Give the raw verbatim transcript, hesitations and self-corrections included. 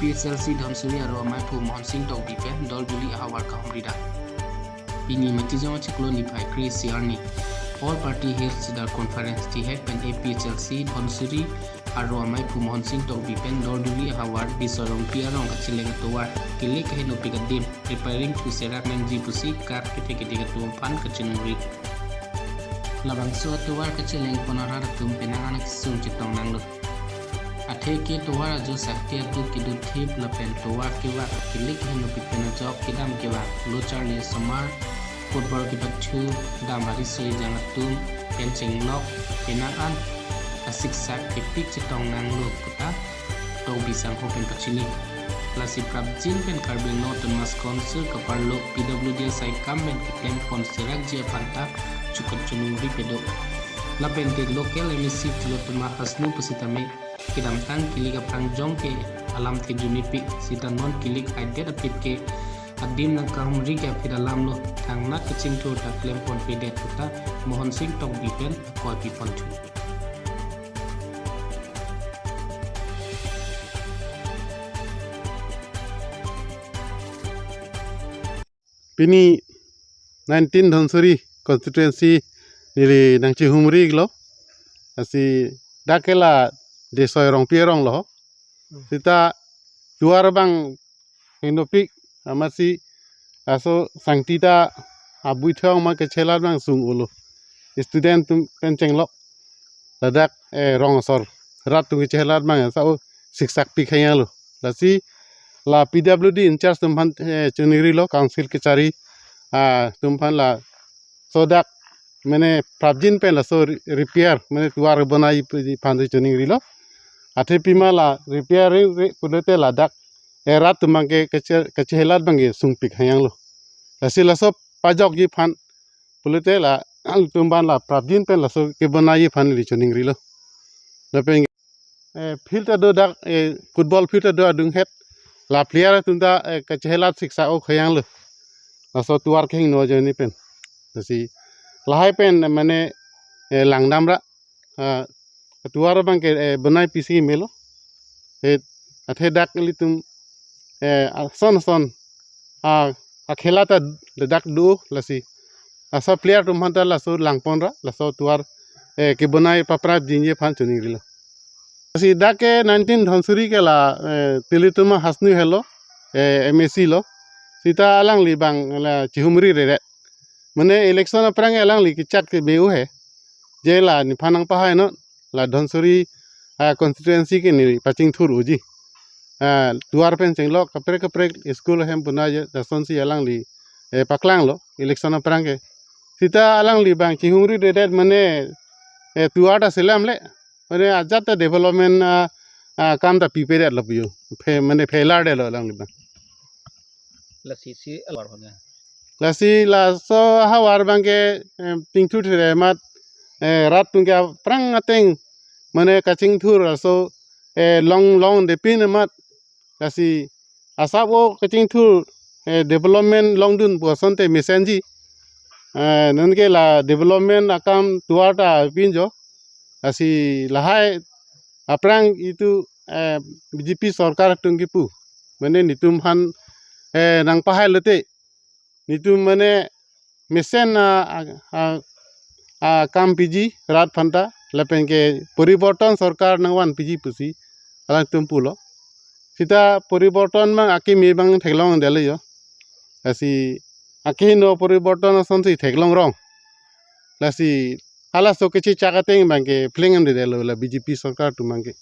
P H L C Dhansiri aro amaiphu Mohon Sing Tokbi pen dolduli ahavar kahumri dak. Pini Matijong achiklo niphai kre-isi arni All Party Hills Leaders Conference tihek pen A P H L C Dhansiri aro amaiphu Mohon Sing Tokbi pen dolduli ahavar Bisoi Rongpi arong kacheleng atovar kelek ahinopik adim repairing puserak nangji pusi kar kethe keding atum aphan kachiningri. Labangso atovar kacheleng pon arat atum penang an kesung chetong nanglo. Athe ke tovar ajo sakti atum kedun thip lapen tovar kevak kelek ahinopik pen ajok kedam kevang, lo charli asomar, football kepathu, dam arisoi jang atum pen chenglok, penang an kasiksak kepik chetong nanglo puta Tokbi sangho pen pachini. Lasi prapjin pen Karbi Anglong Autonomous Council kaparlo P W D asai kam pen keklem pon serakji aphan ta chukot chunungri pedo. Lapen te local M A C Tilottama Hasnu pusitame kedamtang kelek aphrang jong ke alam thekjunipik, sita non kelek haidet apit ke adim nangkahumri ke aphi alam lo, thangnat kachingthur ta klem ponpedet puta Mohon Sing Tokbi pen akoi pi ponthu. Pini nineteen Dhansiri constituency neli nangchihumri lo. Lasi dak ke la Bisoi Rongpi arong lo. Hmm. Sita tovar abang hinopik amatsi laso sangti ta abui thong ma kachelat abang sung-olo. Student atum pen chenglok ladak, eh, rong asor rat atum kachelat abang sa-o siksak pik haya lo. Lasi la P W D in charge atum aphan, eh, chiningri lo, council kachari, ah, atum aphan laso dak mane prapjin pen laso re-, repair mane tovar bonai pu-, aphan chiningri lo. Athe pima la repair re, re, pulote ladak, eh, rat atum abang ke kache-, kachelat abang ke sungpik haya lo. Lasi laso pajokji aphan pulote la atum aphan la prapjin pen laso kebonai aphan neli chiningri lo. Lapen, eh, field ta do dak, eh, football field ta do adung het. La player atum ta, eh, kachelat siksak ok haya lo. Laso tovar kehingno ajoine pen. Lasi lahai pen, eh, mane, eh, langdamra, ah, tovar abang ke, eh, bonai pisi melo. Eh, athe dak ilitum, eh, ason ason, ah, akhela ta dak do lasi. Laso player atum aphan ta laso langponra, laso tovar, eh, kebonai paprapjinji aphan chiningri lo. Lasi dak ke nineteen Dhansiri ke la, eh, Tilottama Hasnu helo, eh, M A C lo. Sita alangli abang la chihumri redet. Mane election aphrang alangli kechat ke be-o he. Je la nephan nangpahai non, la Dhansiri, ah, constituency ke ne pachingthur unji. Ah, tovar pen chenglok kaprek kaprek school ahem bonai je lasonsi alangli, eh, paklanglo election aphrang ke. Sita alangli abang chihumri redet mane, eh, tovar ta selam le, mane ajat ta development, ah, ah, kam ta pipedet lo pu jo. Phe-, mane failure det lo alangli abang. Lasi si alor honya. Lasi laso ahavar abang ke, eh, pingthu thire amat, eh, rat atum ke aphrang ateng mane kachingthur laso, eh, long long de pin amat. Lasi asap o kachingthur, eh, development longdun pu asonte mesenji. Eh, non ke la development akam tovar ta pin jo. Lasi lahai aphrang itum, eh, B J P sorkar atum kipu. Mane netum aphan, eh, nangpahai lote. Netum mane mesen a, a, a, akam piji rat aphan ta lapen ke poriborton sorkar nangvan piji pusi alangtum pulo. Sita poriborton abang akimi abang theklongdetlo jo. Lasi akehingno poriborton asonsi theklong rong. Lasi halaso kechechak ateng abang ke plengdamdetlo la B J P sorkar atum abang ke.